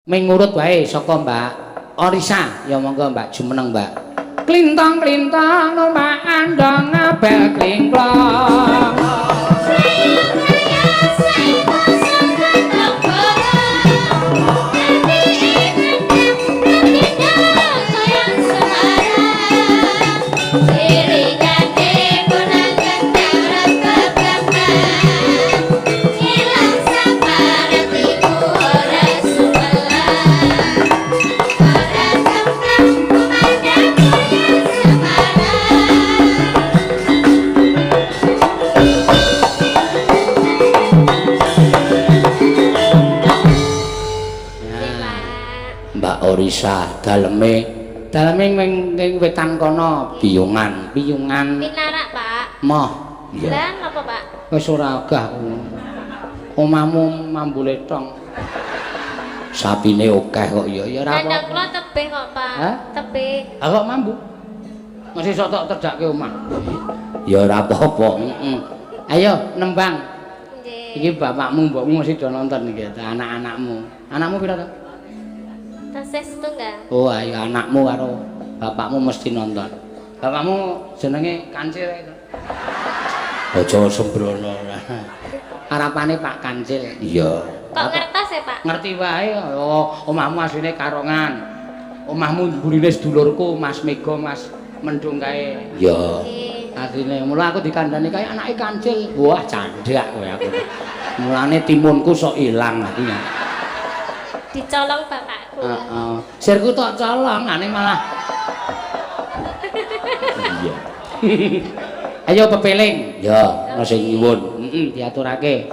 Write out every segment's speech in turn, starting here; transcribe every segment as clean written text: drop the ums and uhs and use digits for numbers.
Mengurut wae saka Mbak Orisa. Ya monggo Mbak jumeneng Mbak. Klintong-klintong numpak andong ngabel klingklong. Orisa daleme daleme ing wetan kono biyungan biyungan pinarak Pak. Moh iya. Lah napa Pak? Wis ora ogah aku. Omahmu mambu letong. Sapine akeh kok ya ya ora apa. Kandang kula tebih kok Pak. Hah? Tebih. Ha kok mambu? Masih sok tok terdake omah. Ya ora apa-apa. Heeh. Ayo nembang. Nggih. Iki bapakmu mbokmu mesti do nonton iki anak-anakmu. Anakmu pira to? Tasih setunggal. Oh, ayo anakmu karo bapakmu mesti nonton. Bapakmu jenenge Kancil itu. Aja sembrono. Harapane Pak Kancil. Iya. Kok ngertos ya, Pak? Ngerti wae. Oh, omahmu asline Karongan. Omahmu mburine sedulurku Mas Mega, Mas Mendung kae. Iya. Asline mula aku dikandani kae anake Kancil. Wah, candhak kowe aku. Mulane timunku sok ilang aku ya. Dicolong bapakku. Heeh. Sirku tok colong, ane malah. Iya. Ayo pepeling. Ya, ana sing nyuwun. Heeh, diaturake.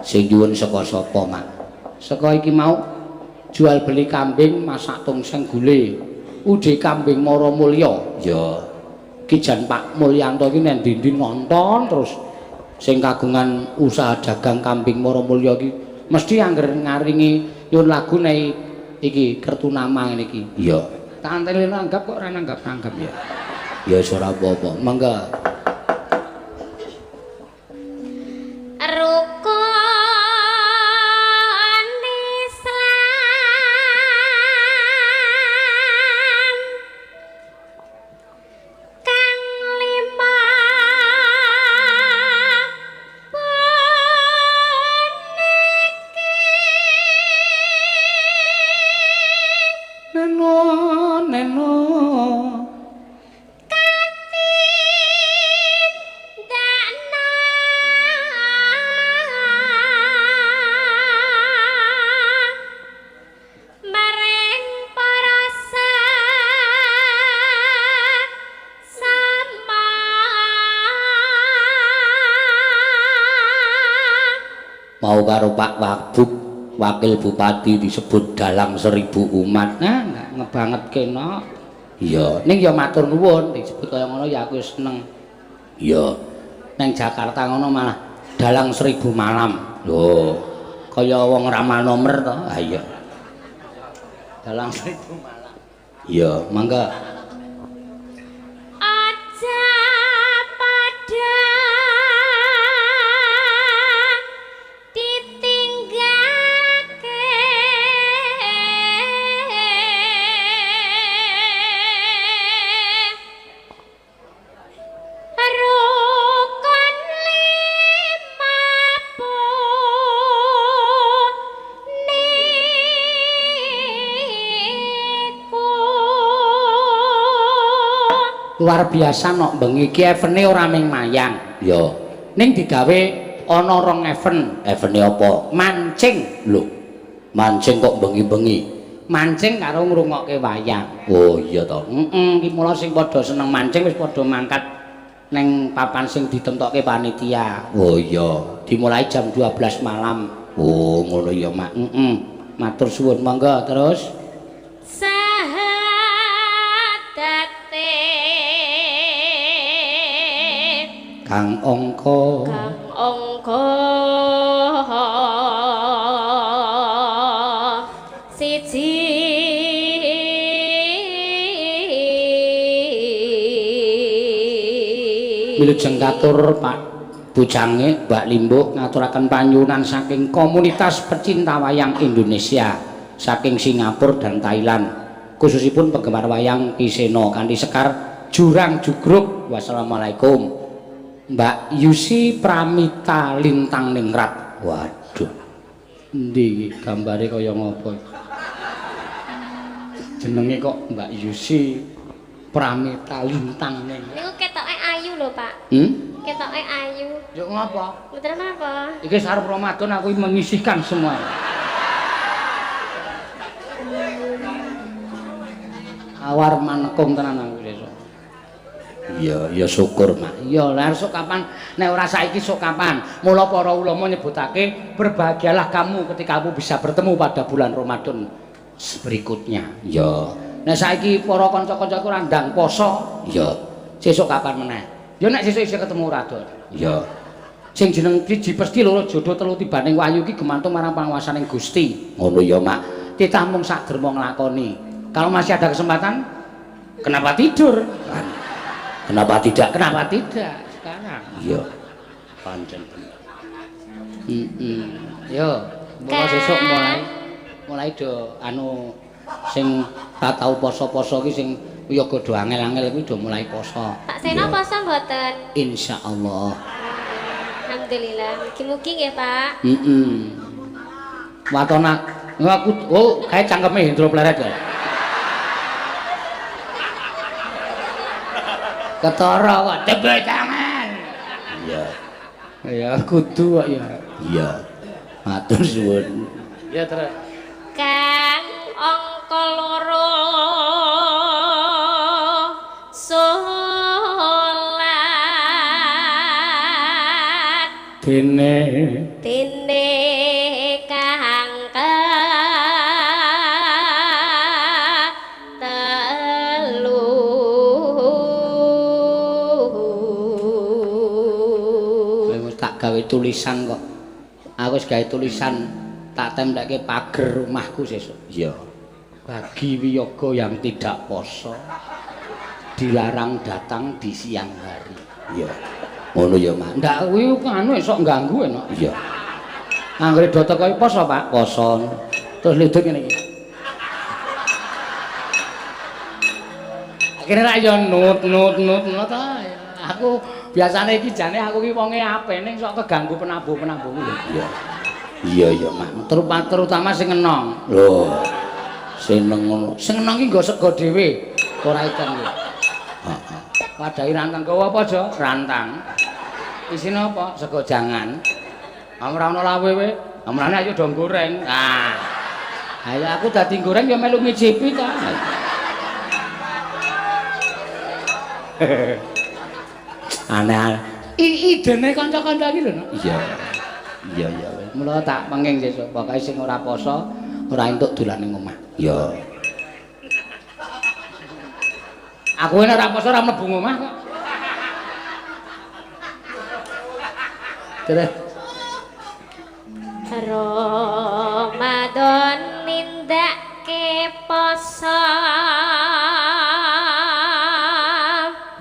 Sing nyuwun saka sapa, Mak? Saka iki mau jual beli kambing, masak tongseng gule. Ude kambing Mara Mulya. Ya. Ki jan Pak Mulyanto iki nang ndi-ndi nonton terus sing kagungan usaha dagang kambing Mara Mulya iki mesti angger ngaringi nyuwun lagu nek iki kertu nama ngene iki. Iya. Tak anteni nanggap kok ora nanggap-nanggap ya. Ya wis ora apa-apa. Mangga. Rukun Islam kang lima Neno neno katindakna maring para sama. Mau karo Pak Wabub Wakil Bupati disebut dalang 1000 umat. Nah, ngebanget kena. Iya, ning ya matur nuwun disebut kaya ngono ya aku seneng. Iya. Neng Jakarta ngono malah dalang 1000 malam. Lho, kaya wong ramal nomer to. Ha iya. Dalang 1000 malam. Iya, mangga. Aja padha ditinggake rukun lima puniku. Luar biasa nok bengi iki evene ora ming mayang. Ya. Ning digawe ana rong even. Evene apa? Mancing. Lho. Mancing kok bengi-bengi? Mancing karo ngrungokke wayang. Oh iya to. Heeh, iki mula sing padha seneng mancing wis padha mangkat neng papan sing ditemtokke panitia. Oh iya, dimulai jam 12 malam. Oh ngono ya, Mak. Heeh. Matur suwun monggo terus. Sahadate Kang Ongko. Kang Ongko siji Wilujeng katur Pak Bujange Mbak Limbuk ngaturaken panyuwunan saking komunitas pecinta wayang Indonesia saking Singapura dan Thailand, khususipun penggemar wayang Ki Seno kanthi sekar Jurang Jugruk. Wassalamualaikum. Mbak Yusi Pramita Lintang Ningrat. Waduh, endi iki gambare kaya ngopo? Jenenge kok Mbak Yusi Pramita Lintang Ningrat. Niku ketoke ayu lho, Pak. Ketoke ayu. Yo ngopo? Mboten apa. Iki sarep Ramadan aku menyisihkan semua. Awar manekung tenan aku sesuk. Iya, ya syukur, Mak. Iya, lah sok kapan nek ora saiki sok kapan? Mula para ulama nyebutake berbahagialah kamu ketika kamu bisa bertemu pada bulan Ramadan berikutnya. Iya. Nek saiki para kanca-kancaku ora ndang poso, iya. Sesuk kapan meneh? Ya nek sesuk isih ketemu ora adol. Iya. Sing jeneng siji pesti loro jodoh telu tibaning wahyu iki gumantung marang panguwasaning Gusti. Ngono ya, Mak. Titah mung sak derma nglakoni. Kalau masih ada kesempatan, kenapa tidur? Kenapa tidak? Kenapa tidak sekarang? Iya. Pancen bener. Yo, mula sesuk mulai do anu sing tak tau poso-poso ki sing yoga do angel-angel kuwi do mulai poso. Pak Seno poso mboten? Insyaallah. Alhamdulillah. Mugi-mugi nggih, Pak. Heeh. Watona aku oh kae cangkeme Hendro Pleret ya. Ketara kok tepuk tangan. Iya. Ya kudu kok ya. Iya. Matur suwun. Ya terus. Kang angka loro salat dene dene kang telu wis tak gawe tulisan kok. Aku wis gawe tulisan tak tempelke pager rumahku sesuk. Iya. Bagi wiyaga yang tidak poso dilarang datang di siang hari. Iya. Ngono ya, Mak. Ndak kuwi anu esok ganggu enak. Iya. Anggere do teko poso, Pak. Poso. Terus lidut ngene iki. Akhire ra yo nut nut nut nut ta. Aku biasane iki jane aku iki wonge apik ning sok keganggu penabuh-penabuh lho. Iya. Iya ya, Mak. Terutama sing enong. Lho. Sing ngono. Sing enong iki nggo sego dhewe, ora ikan kuwi. Heeh. Wadahi rantang gawa apa, Jo? Rantang. Isine apa? Sego jangan. Ora ono lawe we. Amrane ayo do goreng. Ah. Ayo aku dadi goreng ya melu ngicipi ta. Aneh. Idene kanca-kanca iki lho, no. Iya. Iya ya. Mula tak penging sesuk, pokoke sing ora poso ora entuk dolan ning omah. Iya. Aku nek ora poso ora mlebu omah kok. Terus Ramadan nindakake poso.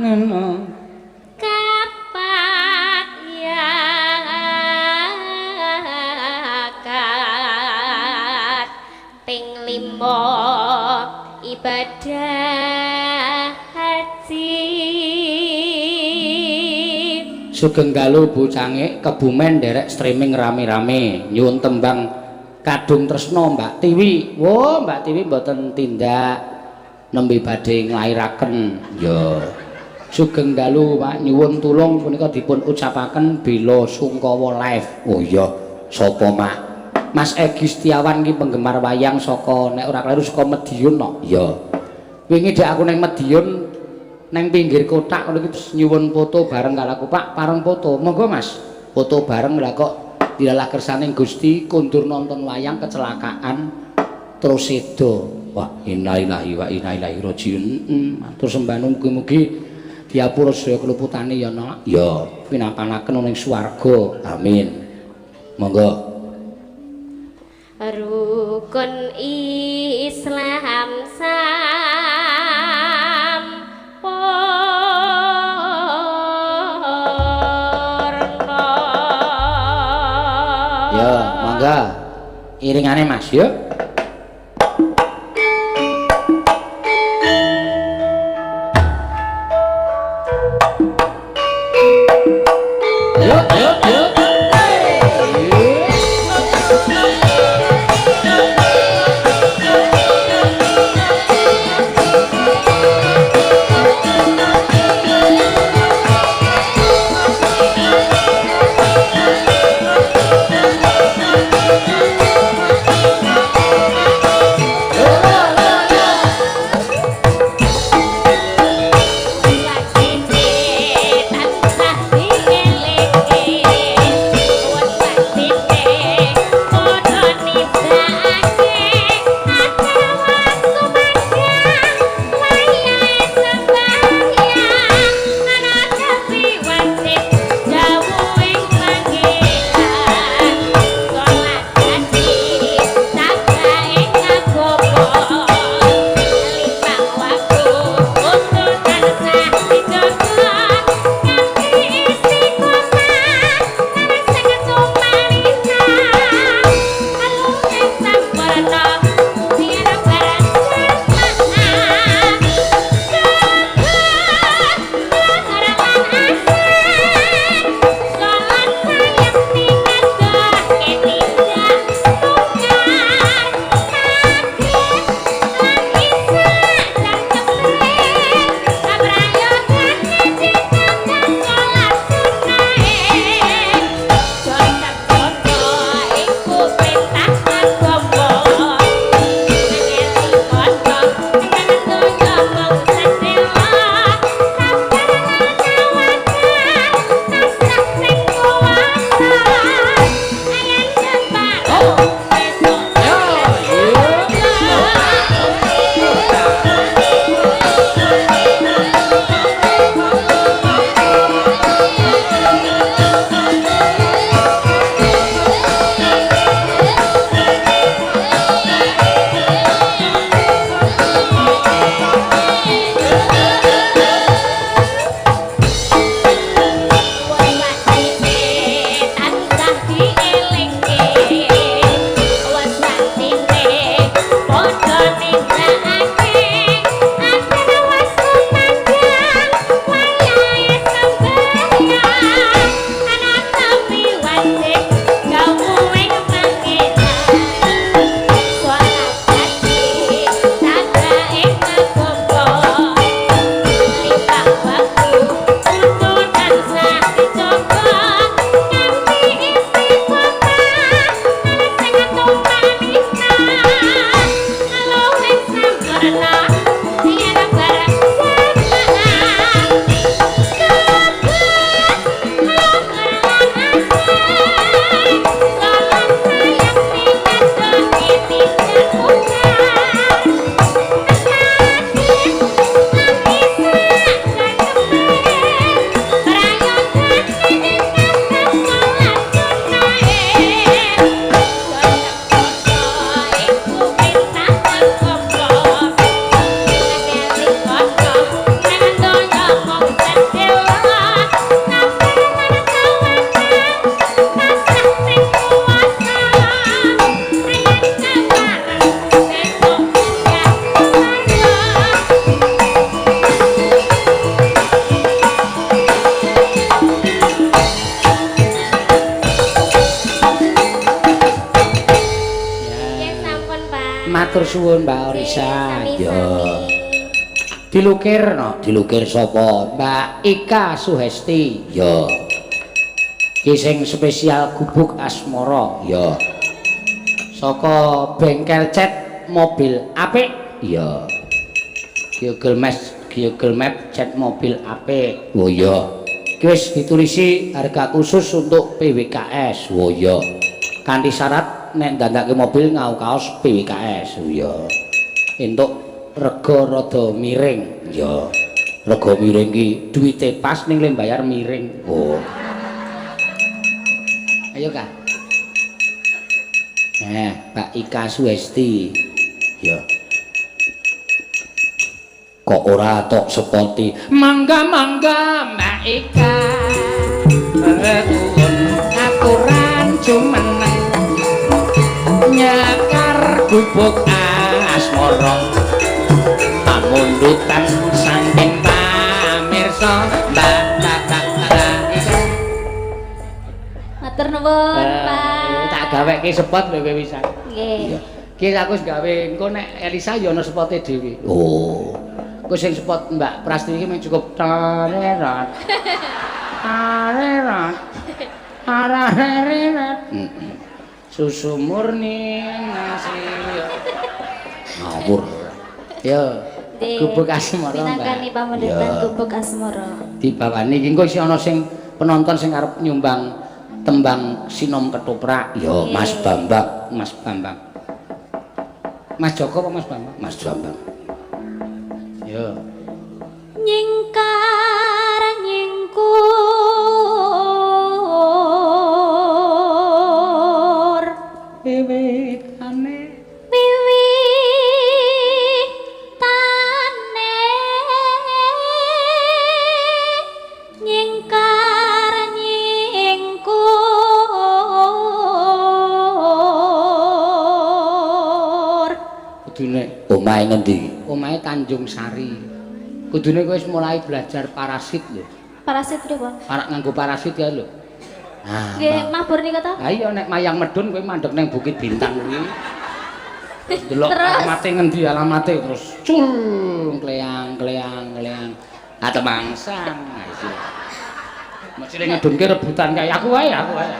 Ngono. Kapat yakat ping 5 ibadah haji. Sugeng dalu Bu Cangik, Kebumen nderek streaming rame-rame. Nyuwun tembang Kadung Tresno Mbak Tiwi. Wo, Mbak Tiwi mboten tindak nembe badhe nglairaken. Ya. Sugeng dalu Pak, nyuwun tulung punika dipun ucapaken bela sungkawa live. Oh iya, sapa Mak? Mas Egi Setiawan ki penggemar wayang saka nek ora kleru saka Madiun no. Iya. Wingi dek aku ning Madiun neng pinggir kotak ngono iki nyuwun foto bareng karo aku, Pak, pareng foto. Monggo Mas. Foto bareng lah kok dilalah kersaning Gusti kondur nonton wayang kecelakaan terus sedo. Wah, innalillahi wa inna ilaihi rajiun. Matur sembah mugi-mugi diapura sedaya keluputane ya, Nak. Ya, pinampanaken ning swarga. Amin. Monggo. Rukun Islam sampurna. Monggo. Iringane Mas, yuk. Yuk, yuk, yuk. Matur suwun Mbak Orisa. Ya. Dilukir no, dilukir sapa? Mbak Ika Suhesti. Ya. Ki sing spesial gubuk asmara. Ya. Saka bengkel cat mobil apik. Ya. Google Maps, Google Map cat mobil apik. Oh iya. Ki wis ditulisi harga khusus untuk PWKS. Oh iya. Kanthi syarat nek ndandake mobil ngau kaos PWKS. Oh iya. Entuk rega rada miring. Ya. Rega miring ki duwite pas ning le bayar miring. Oh. Ayo Kak. Mbak Ika Suhesti. Ya. Kok ora tok sepoti. Mangga mangga Mbak Ika. Nuwun aturan jumeneng. Gubuk Asmara. Pamundutan saking pamirsa, Mbak Mbak Mbak Mbak. Matur nuwun, Pak. Tak gaweke spot lho kowe wisan. Nggih. Ki aku wis gawe engko nek Elisa ya ana spote dhewe. Oh. Engko sing spot Mbak Prastiwi iki mung cukup tarerat. Tarerat. Arareret. Susu murni nasi. Ngawur. Yo. Gubuk Asmara, Mbak. Pinangkani pamundutan Gubuk Asmara. Dibawani iki engko isih ana sing penonton sing arep nyumbang tembang Sinom Ketoprak. Yo, Mas Bambang, Mas Bambang. Mas Joko apa Mas Bambang? Mas Bambang. Yo. Nyingkar nyingkur wiwitane wiwitane nyingkar nyingkur kudune omahe ngendi? Omahe Tanjung Sari. Kudune kowe wis mulai belajar parasit lho. Parasit pripun? Parak nganggo parasit ya lho. Nah, nggih, mabur niku to? Ha iya nek mayang medun kowe mandeg nang Bukit Bintang kuwi. Delok alamate ngendi alamate terus cul kleang kleang kleang. Ah temangsang. Mesti ngedunke rebutan kaya aku wae, aku wae.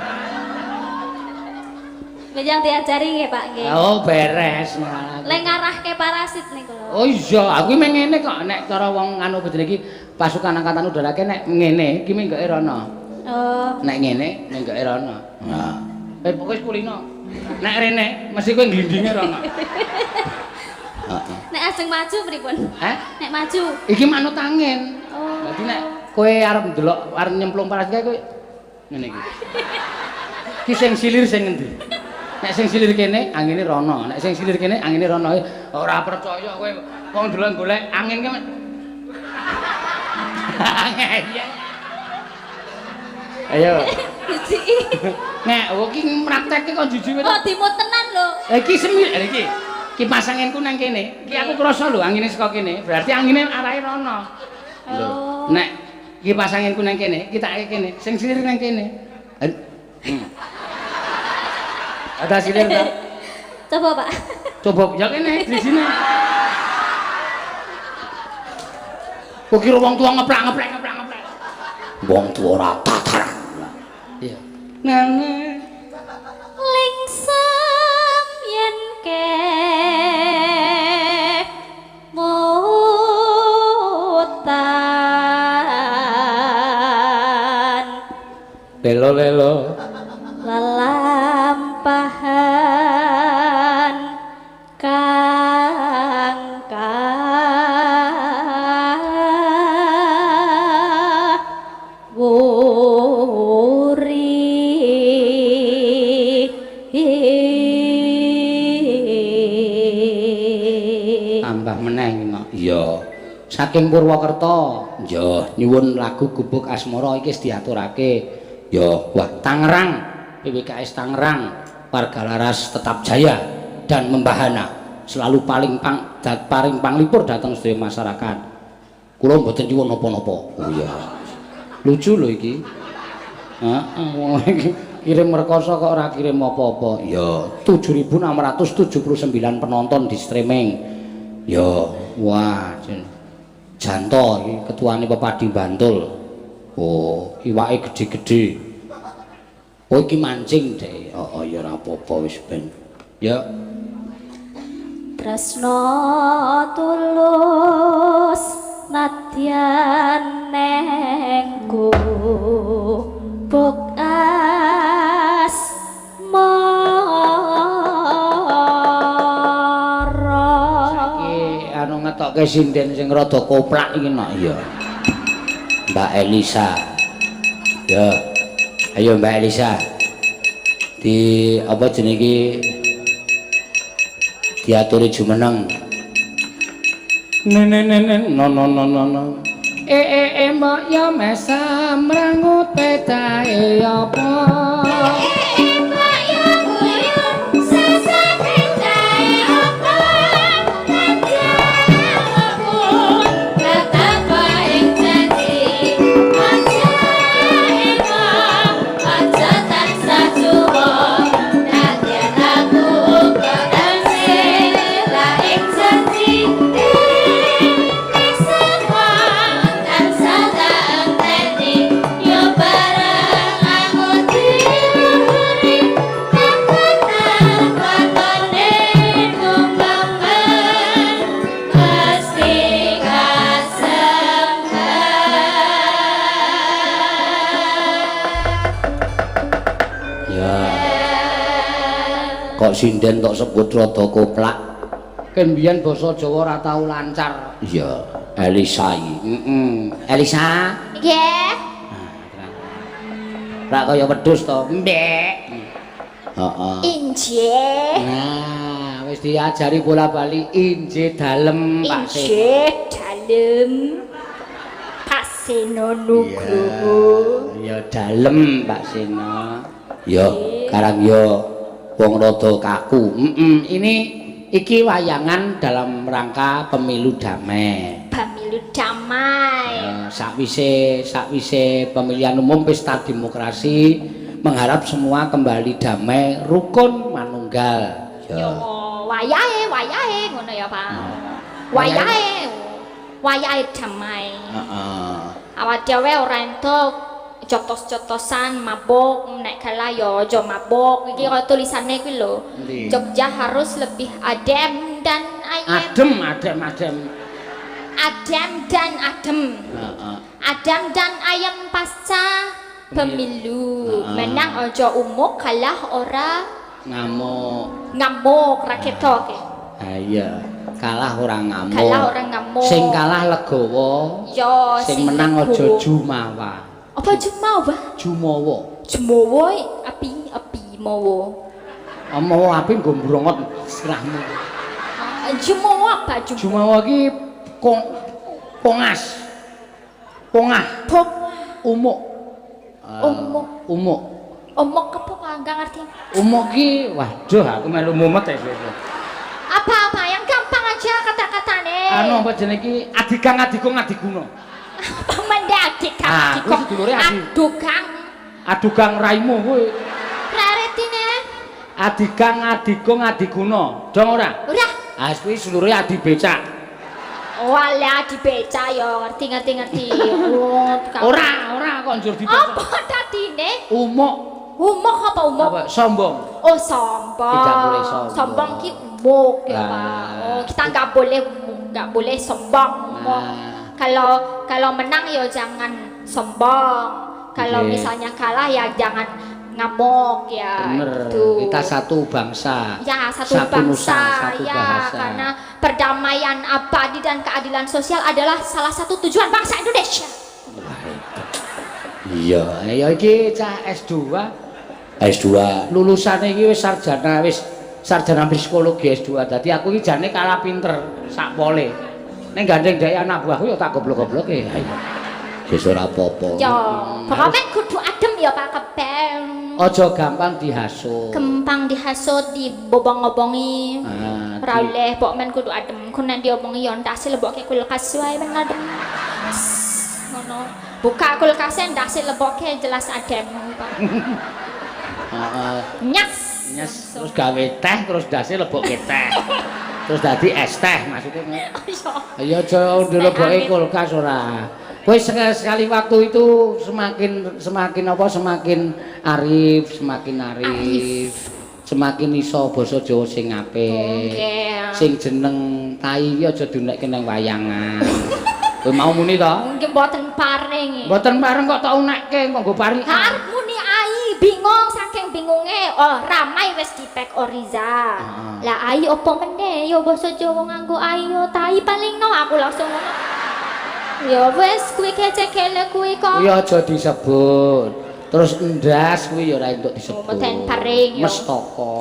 Benjang diajari nggih, Pak nggih. Oh, beres. Le ngarahke parasit niku lho. Oh iya, aku meng ngene kok nek cara wong anu jenenge iki pasukan angkatan udara ke nek ngene iki menggoke rono. Oh. Nek ngene menggoke rono. Nah. Pokoke wis kulino. Nek rene mesti kowe glindinge rono. Heeh. Nek ajeng maju pripun? Heh? Nek maju. Iki manut angin. Oh. Dadi nek kowe arep ndelok arep nyemplung parasit kae kowe ngene iki. Iki sing silir sing ngendi? Nek sing silir kene angine rono, nek sing silir kene angine rono. Ora percaya kowe wong delok golek angin ki. Iya. Ayo. Jijiki. Nek iki praktekke kok jijik. Oh, dimut tenan lho. Iki semi iki. Kipas anginku nang kene. Iki aku krasa lho angine saka kene. Berarti angine arahe rono. Lho. Nek kipas anginku nang kene, iki tak kene. Sing silir nang kene. Ada silir ta? Coba, Pak. Coba ya kene drijine. Kok kira wong tuwa ngeplak-ngeplek ngeplak-ngeplek. Wong tuwa ora tataran. Iya. Nene lingsem yen ke mutan. Lelo lelo lelampahan kang kawuri. Tambah meneh iki, Mak. Iya. Saking Purwokerto. Iya, nyuwun lagu Gubuk Asmara iki wis diaturake. Ya, wah Tangerang. PWKS Tangerang, warga Laras tetap jaya dan membahana, selalu paling pang, paling panglipur datang sedaya masyarakat. Kula mboten nyuwun napa-napa. Oh iya. Lucu lho iki. Heeh, wong iki kirim rekoso kok ora kirim apa-apa. Ya, 7.679 penonton di streaming. Ya, wah, Janto iki ketuane Pepadi Bantul. Oh, iwake gede-gede. Oh iki mancing deh. Oh, oh ya ora apa-apa wis ben. Ya. Tresno tulus nadyan neng gubuk asmara. Saiki anu ngetokke sinden sing rada koplak iki nok ya. Mbak Elisa. Ya. Ayo Mbak Elisa. Di apa jenenge iki diaturi jumeneng. Nene nene no no no no no. E e e mbok yo mesam rangut pedae apa? E e mbok yo guyu sesat pedae. Kok sinden tok sebut rada koplak. Ken biyen basa Jawa ora tau lancar. Iya, Elisa iki. Heeh. Elisa. Nggih. Rak kaya wedhus to. Mbek. Heeh. Injih. Nah, wis diajari bola-bali injih dalem Pak Seno. Injih dalem. Pak Seno Nugroho. Ya dalem Pak Seno. Ya, karang ya wong rada kaku. Heeh, ini iki wayangan dalam rangka pemilu damai. Pemilu damai. Ya, sakwise sakwise pemilihan umum, pesta demokrasi, mengharap semua kembali damai, rukun, manunggal. Yo wayahe wayahe ngono ya, Pak. Wayahe wayahe damai. Heeh. Awak dhewe ora entuk jotos-jotosan mabok, nek kalah yo aja mabok. Iki kaya tulisane kuwi lho. Endi? Jogja harus lebih adem dan ayem. Adem, adem, adem. Adem dan adem. Heeh. Adem dan ayem pasca pemilu. Heeh. Menang aja umuk, kalah ora ngamuk. Ngamuk ra ketok. Ha iya, kalah ora ngamuk. Kalah ora ngamuk. Sing kalah legowo, Yo sing menang aja legowo. Jumawa. Apa jumawa? Jumawa. Jumawa api api mawa. Mawa api nggo mbrongot sirahmu. Ah, jumawa apa jumawa? Jumawa iki kong pongas. Pongah, Pong umuk. Umuk. Umuk. Omok apa, Pak? Enggak ngerti. Umuk ki waduh, aku melu mumet ya suwe. Apa-apa yang gampang aja kata-katane. Anu, apa jenenge iki, adigang adigung adiguna. Apa mendadik? Ah, kuwi sedulure adi. Adugang. Adugang raimu kuwi. Raretine. Adigang adigung adiguna. Dong ora? Ora. Ah, kuwi sedulure adi becak. Oh, alah, adi becak ya ngerti ngerti ngerti. Oh, Ora, ora kok njur dipecak. Apa dadine? Umuk. Umuk apa umuk? Apa? Sombong. Oh, sombong. Tidak boleh sombong. Sombong ki umuk ya, Lah. Pak. Oh, kita nggak boleh umuk, nggak boleh sombong, umuk. Nah. Kalau kalau menang ya jangan sombong. Kalau misalnya kalah ya jangan ngamuk ya. Bener. Gitu. Kita satu bangsa. Ya, satu, Satu bangsa, nusa, satu ya, bahasa. Karena perdamaian abadi dan keadilan sosial adalah salah satu tujuan bangsa Indonesia. Wah, itu. Iya, ya iki cah S2. S2. Lulusane iki wis sarjana, wis sarjana psikologi S2. Dadi aku iki jane kalah pinter sak pole. Ning gandeng dhek anak buahku ya tak goblok-gobloke. Ayo. Wis ora apa-apa. Ya, pokoknya kudu adem ya, Pak Kebel. Aja gampang dihasut. Gampang dihasut, dibobong-obongi. Ah, Ora oleh, pok men kudu adem. Ku nek diomongi ya ndase lebokke kulkas wae men adem. Ngono. Buka kulkasnya ndase lebokke jelas adem, Pak. Heeh. Nyas. Nyes, terus gawe teh, terus ndase lebokke teh. Terus dadi es teh maksudnya. Iya. Ya aja ndeleboke amit. Kulkas ora. Kowe sekali waktu itu semakin semakin apa, semakin arif, semakin arif. Semakin iso basa Jawa sing apik. Oke. Sing jeneng tai iki aja diunekke nang wayangan. Kowe mau muni to? Mungkin mboten paring. Mboten pareng kok tak unekke kok nggo parikan. Arep muni ai, bingung saking bingunge. Oh, ramai wis dipek Oriza. Heeh. Lah ai opo meneh yo basa Jawa nganggo ai yo tai paling no aku langsung ngono. Ya wis kuwi kece-kele kuwi kok. Kuwi aja disebut. Terus endas kuwi ya ora entuk disebut. Oh, mboten paring ya. Mestaka.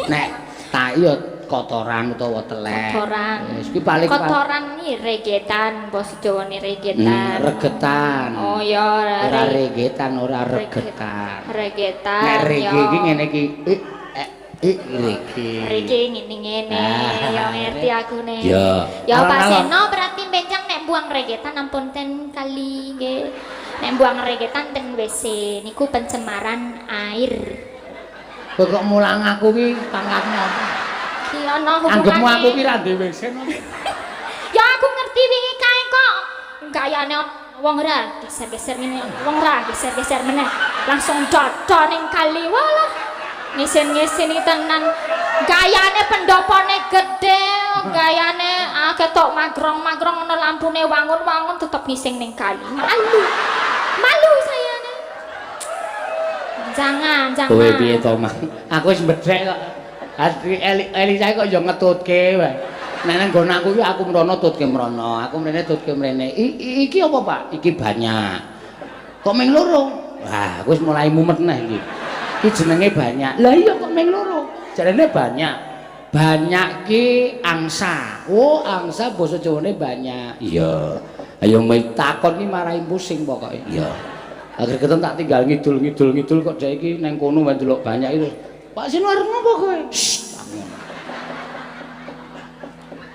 Nek tai ya kotoran utawa telek. Kotoran. Wis kuwi paling Kotoran ni regetan, basa Jawa ni regetan. Regetan. Oh ya, Ora regetan, ora regetan. Regetan. Nek rege ya. iki ngene iki. I e i rege. Rege ngene-ngene, Ah. ya ngerti aku nih. Ya. Ya Pak Alon-alon. Seno berarti benjang nek buang regetan ampun ten kali nggih. Nek buang regetan ten WC niku pencemaran air. Kowe kok mulang aku ki pangkatmu apa? Ki ana Anggepmu hubungane. aku ki ra ndek WC no? Ya aku ngerti wingi kae kok. Gayane wong ra geser-geser ngene, wong ra geser-geser meneh. Langsung dodo ning kali walah. Ngisin-ngisin iki tenan. Gayane pendopone gede, gayane ah ketok magrong-magrong ana lampune wangun-wangun tetep ngising ning kali. Malu. Malu saya nih. Jangan, jangan. Kowe piye to, Mang? Aku wis mbedhek kok. Asli Elisa kok ya ngetutke wae. Nek nang nggon aku iki aku mrono tutke mrono, aku mrene tutke mrene. Iki apa, Pak? Iki banyak. Kok ming loro? Wah, aku wis mulai mumet neh iki. Iki jenenge banyak. Lah iya kok ming loro? Jarene banyak. Banyak ki angsa. Oh, angsa basa Jawane banyak. Iya. Ayo takon ki marai pusing pokoke. Iya. Akhir ketemu tak tinggal ngidul-ngidul ngidul kok dhek iki nang kono wae ndelok banyak itu. Pak Sino arep ngopo kowe? Shh.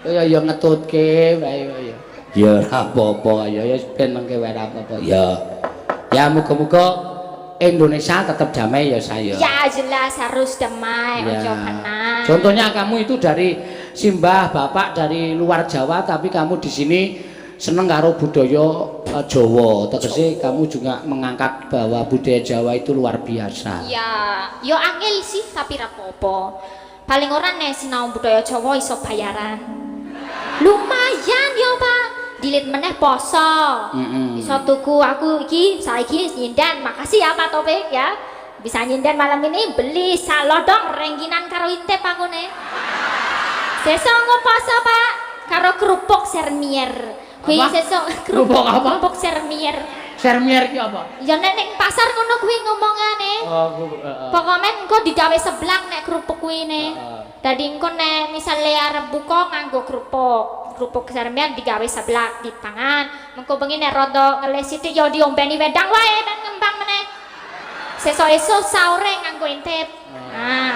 Ya ya ngetutke wae ya. Ya ora apa-apa. Ya ya ben mengke wae ora apa-apa. Ya. Ya muga-muga Indonesia tetap damai ya saya. Ya jelas harus damai, Ya. ojo kena. Contohnya kamu itu dari simbah bapak dari luar Jawa tapi kamu di sini seneng karo budaya Jawa. Tegese kamu juga mengangkat bahwa budaya Jawa itu luar biasa. Ya, yo angel sih tapi ra apa-apa. Paling ora nek sinau budaya Jawa iso bayaran. Lumayan yo, Pak. Dilit meneh poso. Iso tuku aku iki saiki nyinden. Makasih ya Pak Topik ya. Bisa nyinden malam ini beli salodong rengginan karo intip aku nih. Sesuk engko poso, Pak. Karo kerupuk sermier. Kuwi sesuk Kerupuk apa? Kerupuk sermier. Sermier ki apa? Ya nek ning pasar ngono kuwi ngomongane. Oh, heeh. Pokoknya engko digawe seblak nek kerupuk kuwi ne. Heeh. Dadi engko nek misale arep buka nganggo kerupuk. Kerupuk sermian digawe seblak dipangan. Mengko bengi nek rada ngeles sithik ya diombeni wedang wae ben ngembang meneh. Sesuk esuk sahure nganggo intip. Nah,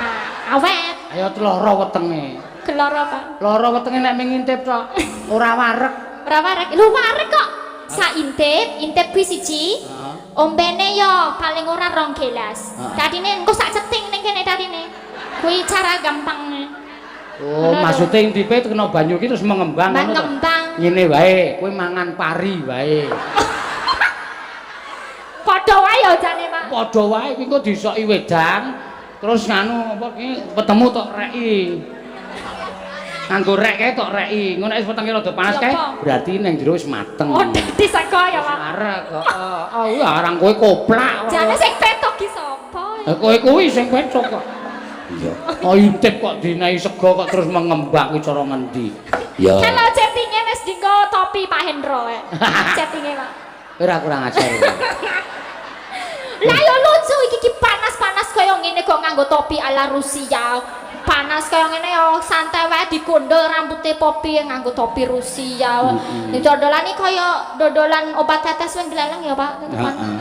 awet. Ayo loro wetenge. Keloro, Pak. Loro wetenge nek ming ngintip tok, ora wareg. Ora wareg. Lho wareg kok. Sa intip, intip kuwi siji. Heeh. Ombene yo paling ora 2 gelas. Dadine engko sak ceting ning kene dadine. Kuwi cara gampang. Oh, maksudnya intipe kena banyu ki terus mengembang ngono to? Mengembang. Ngene wae, kowe mangan pari wae. Padha wae ya jane, Pak. Padha wae kuwi engko disoki wedang, terus nganu apa ki wetemu tok reki. Nganggo rek kae tok reki. Ngono nek wis wetenge rada panas kae, berarti ning jero wis mateng. Oh, dadi sego ya, Pak. Arek kok. Oh, arang kowe koplak. Jane sing petok ki sapa? Lah kowe kuwi sing petok kok. Iya. Oh, intip kok dinai sego kok terus mengembang ki cara ngendi? Ya. Kalau chattingnya wis dinggo topi Pak Hendro. Chattingnya, Pak. Ora kurang ajar. Lah yo lucu iki ki panas-panas kaya ngene kok nganggo topi ala Rusia. Panas kaya ngene yo santai wae dikondol rambute Poppy yang nganggo topi Rusia. Dodolan iki kaya dodolan obat tetes wing gleleng ya, Pak. Heeh.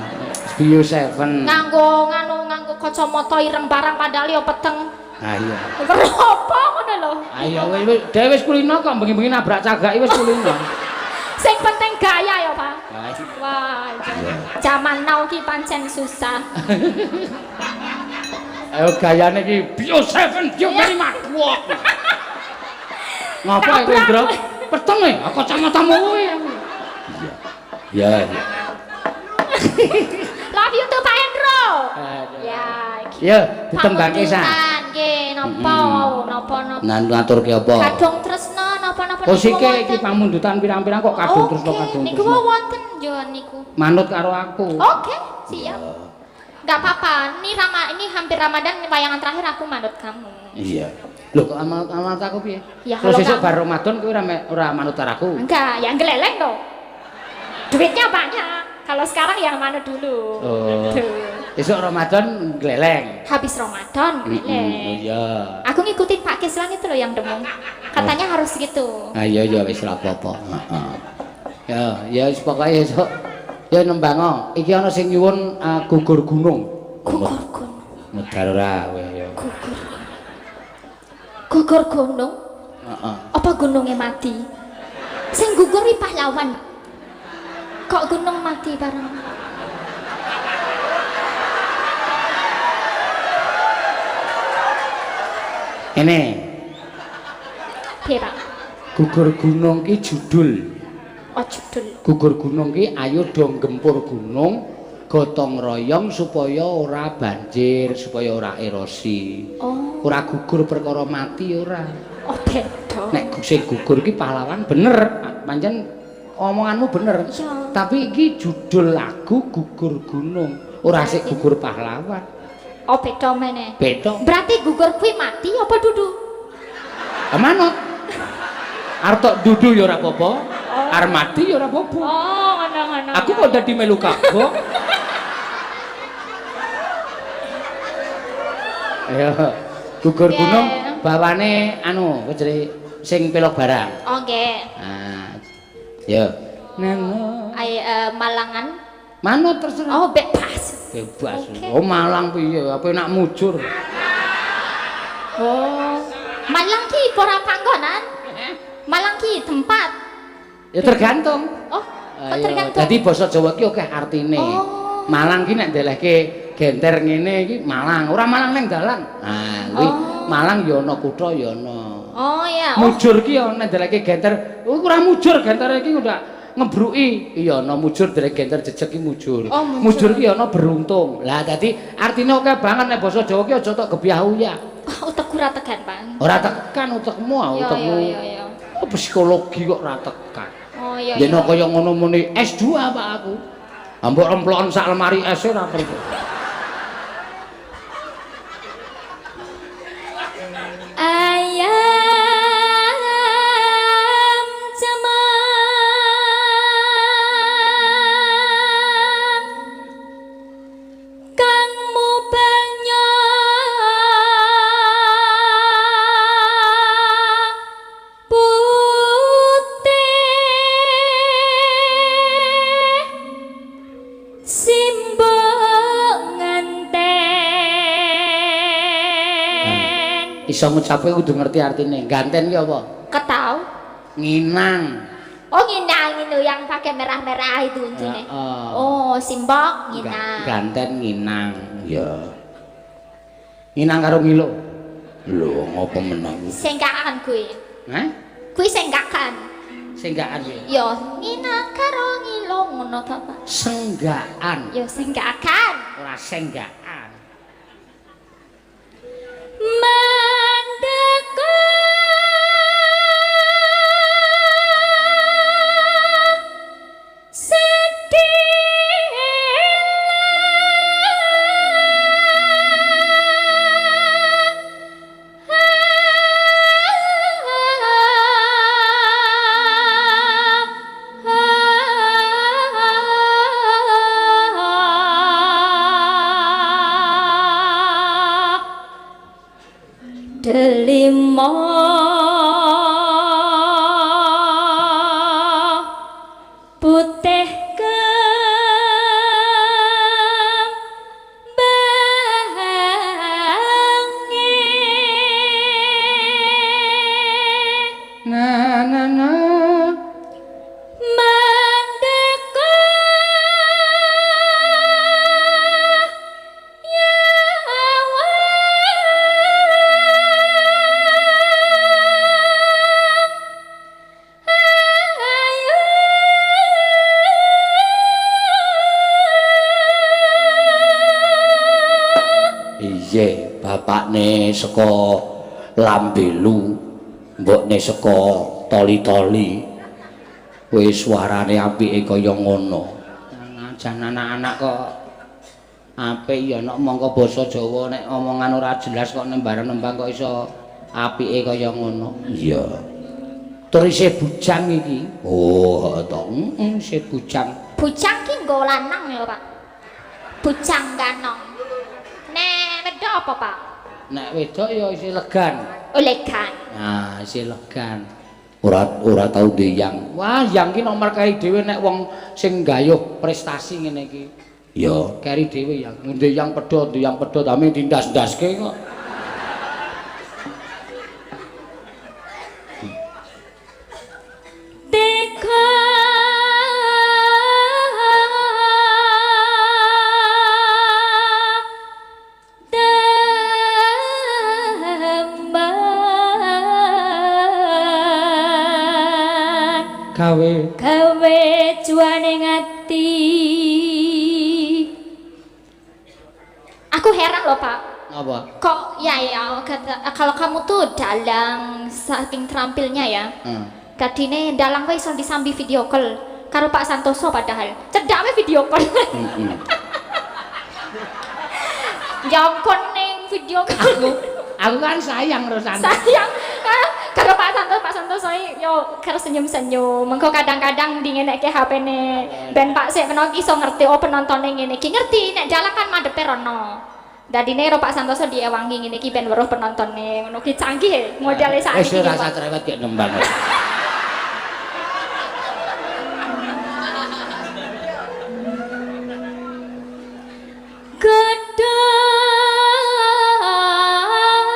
Bio 7. Nganggo nganu nganggo kacamata ireng barang padahal yo peteng. Ah iya. Apa ngono lho. Ayo wis dhewe wis kulino kok bengi-bengi nabrak cagak wis kulino. Sing penting gaya ya, Pak. Wah, Wah, zaman now ki pancen susah. Ayo gayane iki Bio 7, Bio 5. Wah. Ngapa kowe, Indra? Peteng e, kacamatamu kuwi. Iya. Ya. Love you too, Pak Hendro. Ya, iki. Ya, ditembangke sa. Pamundutan, nggih, napa wau, napa napa. Ngaturke apa? Kadung tresno napa-napa Oh niku sike iki wonten. pamundutan pirang-pirang kok kadung tresno Oke, kadung niku tresno. wonten yo niku. Manut karo aku. Oke, siap. Enggak apa-apa. Ini hampir Ramadan wayangan terakhir aku manut kamu. Iya. Lho kok amal aku piye? Ya, Terus kalau sesuk kamu- bar Ramadan kowe ora manut karo aku. Enggak, yang geleleng dong. Duitnya banyak. Kalau sekarang yang manut dulu. Oh. Tuh. Besok Ramadan gleleng. Habis Ramadan geleleng. Oh iya. Aku ngikutin Pak Kislan itu loh yang demung. Katanya harus gitu. Ah iya iya wis ora apa-apa. Heeh. Ya, ya wis pokoke esuk ya nembango. Iki ana sing nyuwun gugur gunung. Gugur gunung. Medal ora kowe ya. Gugur. Gugur gunung. Heeh. Apa gunungnya mati? Sing gugur iki pahlawan. Kok gunung mati bareng? Ini Piye, Pak? gugur gunung ki judul. Oh, judul. Gugur gunung ki ayo do gempur gunung, gotong royong supaya ora banjir, supaya ora erosi. Oh, Ora gugur perkara mati ora. oh beda. Nek sing gugur ki pahlawan bener, pancen omonganmu bener. Iya. Tapi iki judul lagu gugur gunung, ora sik gugur pahlawan. Oh, beda meneh. Beda. Berarti gugur kuwi mati apa dudu? Manut. Arep tok dudu ya ora apa-apa. Arep mati ya ora apa-apa. Oh, ngono-ngono. Aku kok dadi melu kagok. Ayo, gugur gunung bawane anu, apa jenenge sing pelok barang. Oh, nggih. Nah, yo. Neno. Ay, Malangan. Manut terserah. Oh, bebas. Bebas. Oke. Oh, Malang piye? Apa nak mujur? Oh. Malang ki ora panggonan. Malang ki tempat. Ya tergantung. Oh, kok Ayo, tergantung. dadi basa Jawa ki akeh artine. Oh. Malang ki nek ndelehke genter ngene iki Malang, ora Malang ning dalan. Nah, kuwi Oh. Malang ya ana kutha ya ana. Oh iya. Oh. Mujur ki ya nek ndelehke genter, oh ora mujur gentere iki udah ngebruki. Iya ana mujur ndeleh genter jejeg ki mujur. Oh, mujur. Mujur ki ana beruntung. Lah dadi artine akeh banget nek basa Jawa ki aja tok gebyah uyah. Oh, utekku ora tekan, Pak. Ora tekan utekmu, ah, Iya, utekmu. iya, iya, iya. Oh, psikologi kok ora tekan. Oh iya. Yen Iya. kaya ngono muni S2 Pak aku. Ambok remploken sak lemari es ora perlu. Ayam cemang kang mubanyak putih simbok nganten. Iso ngucape kudu ngerti artine. Ganten ki apa? Ketau. Nginang. Oh, nginang itu yang pakai merah-merah itu untune. Heeh. Oh, simbok nginang. Ganten nginang. Ya. Nginang karo ngilo. Lho, ngopo meneh? Sengkakan kuwi. Hah? Kuwi sengkakan. Senggaan kuwi. Yo, nginang karo ngilo ngono ta, Pak? Senggaan. Yo sengkakan. Ora senggaan. Mandeka sedih delima putih kembange Na na na. Mandeka yawang ayu Iya, bapakne saka Lambelu, mbokne saka Toli-toli. Wis suarane apike kaya ngono. Jan anak-anak kok apik ya nek mongko basa Jawa nek omongan ora jelas kok nembar-nembang kok iso apike kaya ngono. Iya. Tur isih bujang iki. Oh, to. Heeh, isih bujang. Bujang ki nggo lanang ya, Pak. Bujang kanong. Nek wedok apa, Pak? Nek wedok ya isih legan. Oh, legan. Nah, isih legan. Ora tau ndeyang. Wah, yang ki nomor kae dhewe nek wong sing gayuh prestasi ngene iki. Ya. Keri dhewe yang ndeyang pedhot, ndeyang pedhot ame dindas-ndaske kok. Teka teman Gawe gawe juane ngati. Aku heran loh, Pak. apa? Kok ya ya kata, kalau kamu tuh dalang saking terampilnya ya. Heeh. Kadine dalang wae iso disambi video call karo Pak Santoso padahal. Cedak wae video call. Heeh. Ya kon ning video Aku kan sayang karo Santo. Sayang karo Pak Santo, Pak Santo soi yo karo senyum-senyum. Mengko kadang-kadang di ngenekke HP-ne ben Pak sik menawa iso ngerti oh penontone ngene iki. Ngerti nek dalang kan madhepe rono. Dadine karo Pak Santoso diewangi ngene iki ben weruh penontone. Ngono ki canggih e modele Wis sakniki. ora usah cerewet gek nembang.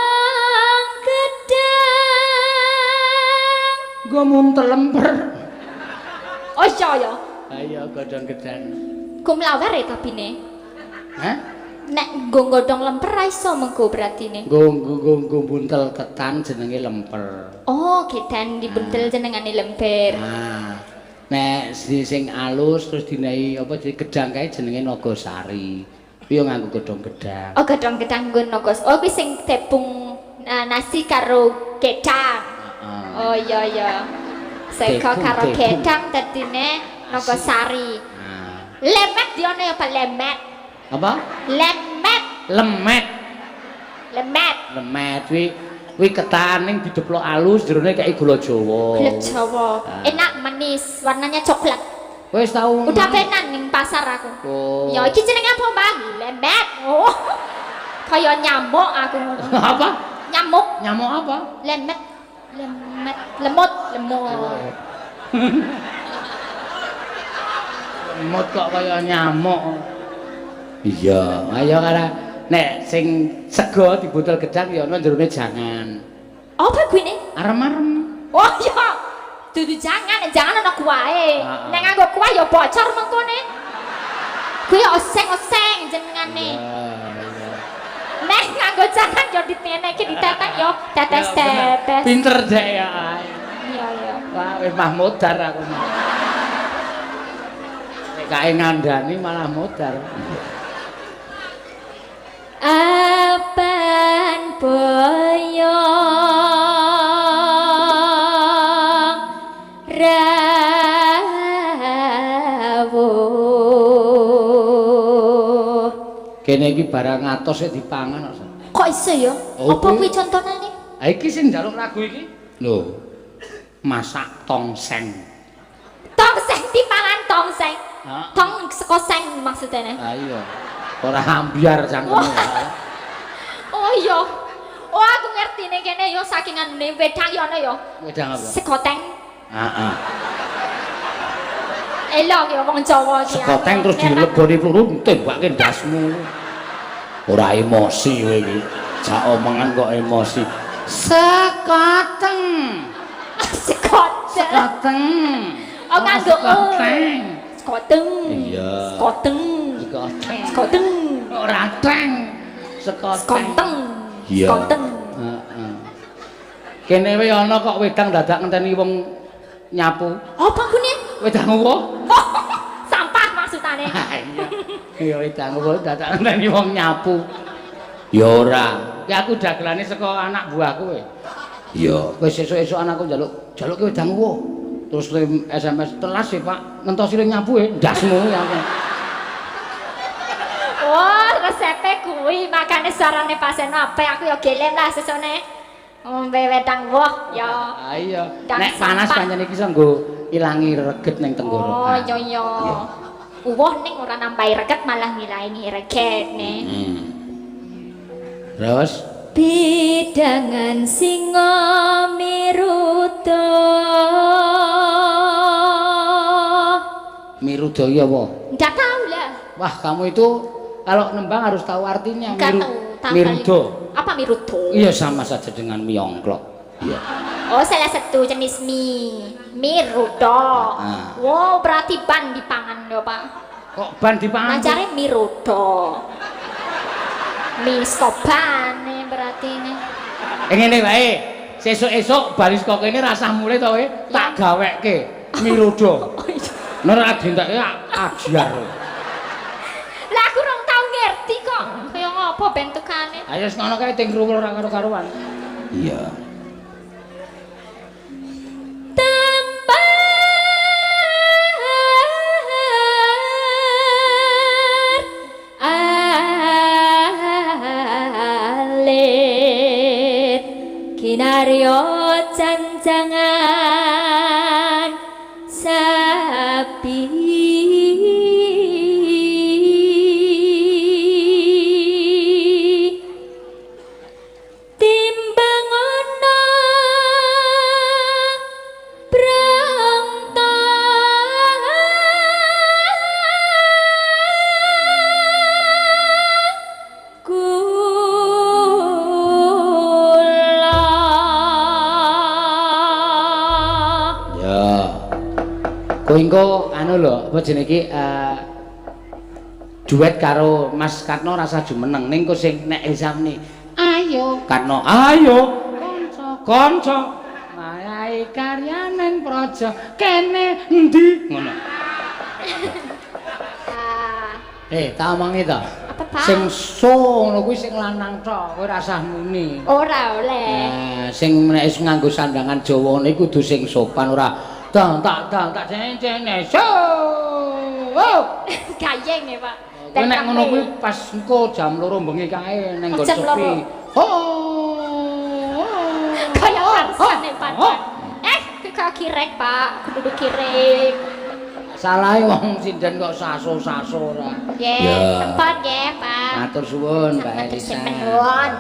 Gedang gedang. Nggo muntel lemper. Oh iya ya. Ayo godhong gedang. Kumlawer e tabine. Hah? Nek nggo godhong lemper ra iso mengko berarti ne. Nggo nggo nggo buntel ketan jenenge lemper. Oh, ketan dibuntel jenengane lemper. Nah, nek sing alus terus dinehi apa jenenge gedang kae jenenge Nagasari. Kuwi yo nganggo godhong gedang. Oh, godhong gedang nggo nogos. Oh, kuwi sing tepung nasi karo gedang. Heeh. Oh iya iya. Sego karo gedang dadine Nagasari. Nah. Lemet diono ya Pak lemet. Apa? Lemet. Lemet. Lemet. Lemet kuwi kuwi ketan ning dideplok alus jerone kaya gula Jawa. Gula Jawa. Ah. Enak manis, warnanya coklat. Wis tau. Udah penan ning pasar aku. Oh. Ya iki jenenge apa, Mbak? Lemet. Oh. Kaya nyamuk aku ngono. Apa? Nyamuk. Nyamuk apa? Lemet. Lemet, lemut, lemut. Lemut kok kaya nyamuk. Iya, ayo karo nek sing sego dibuntel gedang ya ana jerone jangan. Apa kuwi ne? Arem-arem. Oh iya. Dudu jangan, jangan ana kuwahe. Heeh. Nek nganggo kuah ya bocor mengkone. Kuwi oseng-oseng jenengane. Iya, Nek nganggo jangan ya diteneke ditetek ya tetes-tetes. Pinter dek ya. Iya iya. Wah, wis mah modar aku mah. Nek kae ngandani malah modar. Apan boyong rawuh. Kene iki barang atos sik dipangan kok. Kok iso ya? Oh, Apa kuwi contonane? Ha iki sing njaluk lagu iki. Lho. Masak tongseng. Tongseng dipangan tongseng. Heeh. Tong saka seng maksudnya. Ha iya. Ora ambyar cangkeme. Oh iya. Oh aku ngerti ning kene ya saking anune wedang ya ana ya. Wedang apa? Sekoteng. Heeh. Elok ya wong Jawa iki. Sekoteng terus dileboni peluru tembake ndasmu. Ora emosi kowe iki. Jak omongan kok emosi. Sekoteng. Sekoteng. Sekoteng. Oh nganggo sekoteng. Sekoteng. Iya. Sekoteng. Sekoteng. Sekoteng. Ora teng. Sekoteng. Sekoteng. Iya. Sekoteng. Heeh. Kene wae ana kok wedang dadak ngenteni wong nyapu. Apa kune? Wedang uwuh. Sampah maksudane. Iya. Ya wedang uwuh dadak ngenteni wong nyapu. Ya ora. Ki aku dagelane saka anak buahku kowe. Iya, wis esuk-esuk anakku njaluk jaluke wedang uwuh. Terus SMS telas sih, Pak. Ngentosi le nyapu e, ndasmu ya aku. Wah, resepe kuwi makane sarane Pak Seno apik aku ya gelem lah sesone. Ngombe wedang woh ya. Ah iya. Ndang Nek panas sampah. pancen iki iso nggo ilangi reget ning tenggorokan. Oh iya iya. Uwoh ning ora nambahi reget malah ngilangi reget ne. Terus Bidangan singa miruda. Miruda iki apa? Ndak tahu lah. Wah, kamu itu kalau nembang harus tahu artinya. Nggak tahu. Miruda. Apa miruda? Iya, sama saja dengan miyongklok. Iya. Oh, salah satu jenis mie. Miruda. Ah. Wow, berarti ban dipangan yo, Pak. Kok ban dipangan? Nah, cari miruda. Mie skoban nih berarti ini. Ngene wae. Sesuk-esuk bali saka kene rasah mulih to kowe, tak gawekke miruda. Oh iya. Nek ora dinteke ajar. Lah aku rong tau ngerti kok. Kaya ngopo bentukane? Ayo wis ngono kae ting kruwul ora karo-karuan. Iya. Tampar sepi. Timbang ana prangta kula. Ya. Kowe engko anu lho, apa jenenge iki duet karo Mas Katno rasa jumeneng ning engko sing nek Elsa muni, "Ayo Katno, ayo kanca, kanca." Mayahe karyaning praja kene endi? Ngono. Ah, Tak omongi to. Apa, Pak? Sing so ngono kuwi sing lanang tok, kowe rasah muni. Ora oleh. Nah, sing nek wis nganggo sandangan Jawa ngene kudu sing sopan, ora dang tak dang tak cene so. Oh. Gayeng ya, Pak. Kowe nek ngono kuwi pas engko jam 2 bengi kae ning nggon Jam sepi. 2. Oh. Kaya karsane, Oh. Pak. Oh. Kok kirek, Pak. Kudu kirek. Salahe wong sinden kok saso-saso ora. Nggih, Ya. sampun nggih, Pak. Matur suwun, Mbak Matur Elisa. suwun.